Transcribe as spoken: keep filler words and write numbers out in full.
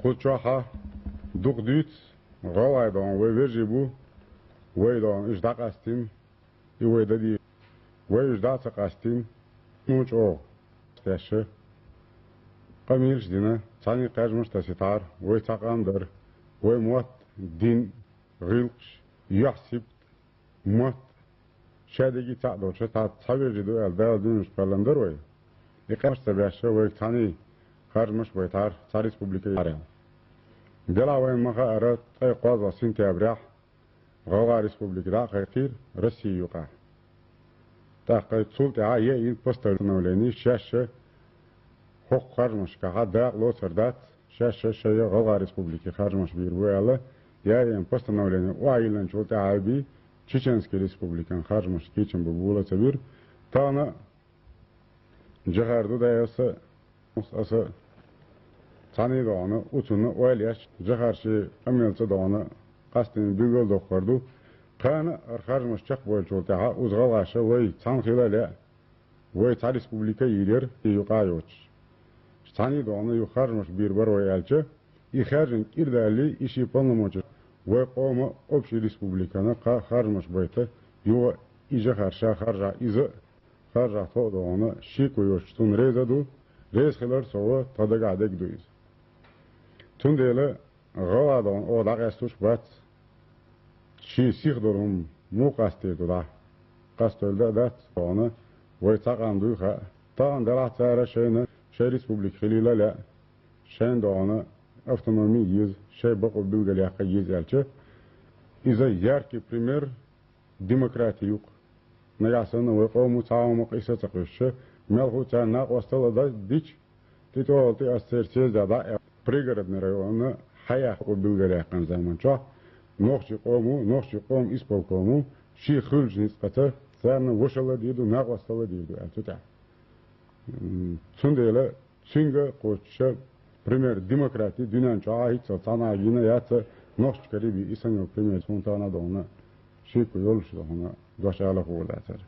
Кху чохьа дукха дуьйцу, гӀалгӀай догӀна вай вежарий бу, вай догӀна уьш дӀакъастийна, и вай дан деза. Вай уьш дӀа а ца къастийна, ну чӀогӀа тешша, къамелаш дина, цхьаьна кхаьжмаш тасийтахьара, вай цхьа къам дара, вай мотт, дин, гӀиллакхаш, юьхь-сибат, мотт, шадерриге цхьаъ долуш, цхьа, цхьа вежарий ду аьлла, Дала дуьненаш кхоьллина дара вай. И къамелаш ца беш, вайга цхьаьна харжамаш байтахьара, цхьа республика яра аьлла. Делахь вайна ма хаъара, ткъе кхозлагӀа сентябрехь ГӀалгӀай республика дӀа а кхайкхийра Росси юкъахь. ТӀаккха цул тӀаьхьа яйина постановлени, шаьш хӀокху харжамашкахьа дакъа лоцур дац, шаьш шайн ГӀалгӀай республике харжамаш бийр бу аьлла, яйина постановлени охьайиллинчул тӀаьхьа бен Чеченский республикан харжамаш кечам бан бола ца бира. Тахана Джохар ду, дай аса, аса цхьаьна догӀна, уцунна ойла еш, Джохар шен къамелца догӀна, къастийна билгалдоккхур ду. Кхана а харжамаш чекхбойлучул тӀаьхьа, уза гӀалгӀаша вай цхьаьна хила а лаьа, вай цхьа республика а йийр яра, и юкъа а йоцуш. Цхьаьна догӀна юха харжамаш бийр бара вай аьлча, и хаьржина кӀира далале, и шен полномочеш, вай къоман общий республикана кхаа харжамаш байта, юха и Джохар ша харжахь, иза а харжахь тхо а догӀна, шеко йоцуш цунна реза а ду, реза хилар а со ву, тхан дагахь дерг а ду иза. Цундела гӀалгӀа догӀна оха дӀакъаьсташ бац, шен сиха долу хӀума муха къастийр ду дӀа? Къастийла а дац догӀна, вай цхьа къам дуй хаьа. Тахана делахь цара шайна, шайн республика хилийла а лаьа, шайна догӀна автономи а еза, шайн бакъо билгалъяккха а еза аьлча, иза яркий пример демократи ю-кх. Нагахь санна вай къомо цхьа а хӀума къийса а ца кхуьссуш, мелхо а царна накъосталла дан дича, тӀе тӀехула тӀе ас церан съезда дӀа а аьлла, Пригородный районна хьаяккха бакъо билгалъяьккхина заман чохь нохчийн къомо, нохчийн къоман исполкомо шен хуьлучу ницкъаца царна вошалла дийр ду, накъосталла дийр ду аьлла цу тӀехь. М, цундела цуьнга кхочуша пример демократи дуьнен чохь а хӀинццалц цхьанхьа а гина яц, нохчашкара бен и санна йолу пример хӀунда тахана а догӀна шеко йолуш ду хьуна дош ала а хуур дацара.